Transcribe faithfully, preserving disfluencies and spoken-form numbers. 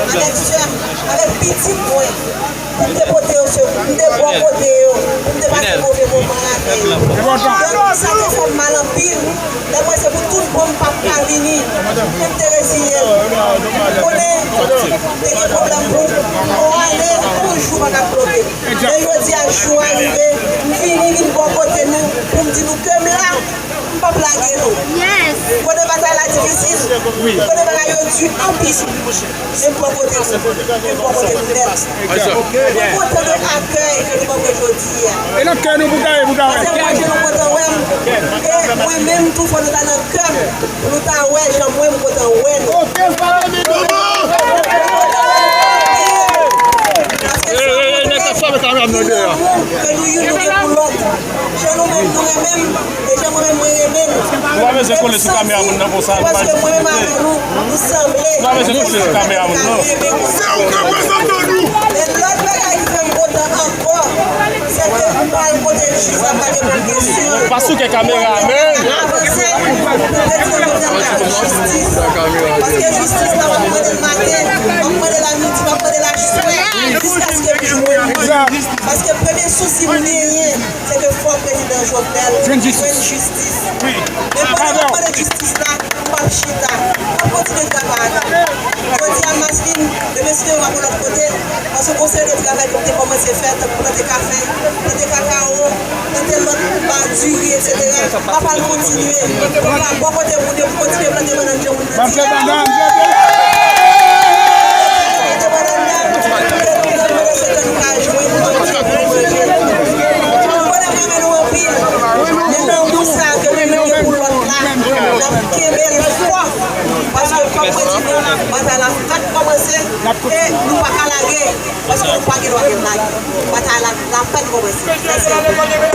avèk sè m, avèk pitit mwen, pou m te pote yo sekou, pou m te bò kote yo, pou m te pase move moman avè yo. Donk, sa te fè m mal anpil. Lè m wè se pou tout bon m p ap ka vini, pou m te reziyen m. M konnen te gen pwoblèm pou yon ane, yon jou pa t ap bloke. Men jodi a, jou a rive, m vini, vin bò kote nou, pou m di nou ke m la, m p ap lage nou. Kote batay la difisil, kote bagay yo di anpil, men m bò kote nou, men m bò kote nou nèt. Mwen kontan de akèy ke nou ban mwen jodi a. E nan kè nou pou ta ye, pou ta wè. Paske mwen, nou kontan wè m. E mwen menm tou, fò nou ta nan kè m, pou nou ta wè jan mwen m kontan wè nou. Paske sa montre lanmou ke nou youn nou gen pou lòt. Jan nou menm nou renmen m, e jan mwen menm mwen renmen nou. Nou pa bezwen kole sou kamera moun nan konsa. Paske mwen menm avè nou, nou sanble. Nou pa bezwen kole sou kamera moun nan. Se ou k reprezantan nou. Men lòt bagay ki fè m kontan ankò, se ke m pral pote jij la, m pral reponn kesyon yo. Pa souke kamera a, men. Avanse, pou pèsonn yo jwenn jistis. Paske jistis la, m ap mande l maten, m ap mande l a midi, m ap mande l a swè, jiskaske m jwenn li. Paske premye sousi m genyen, se ke fò prezidan Jovenel jwenn jistis. Men pandan m ap mande jistis la, m p ap chita. M ap kontinye travay. Jodi a, Maslin, demen si Bondye vle, m ap yon lòt kote. Paske gon seri de travay ke m te kòmanse fè, tankou plante kafe, plante kakawo, plante lòt, ba, diri, etsetera. M ap al kontinye. Donk la, bò kote moun yo, pou kontinye plante bannann jan moun yo di a. Plante bannann, plante bannann la, pou nou manje, se tan nou ka jwenn manje pou nou manje. Donk, mwen renmen nou anpil. Men lanmou sa ke nou gen pou lòt la, n ap kenbe l fò. Paske, kòm mwen di nou, batay la fèk kòmanse, e nou pa ka lage. Paske nou pa gen dwa gen lage. Batay la, la fèk kòmanse. Mèsi anpil.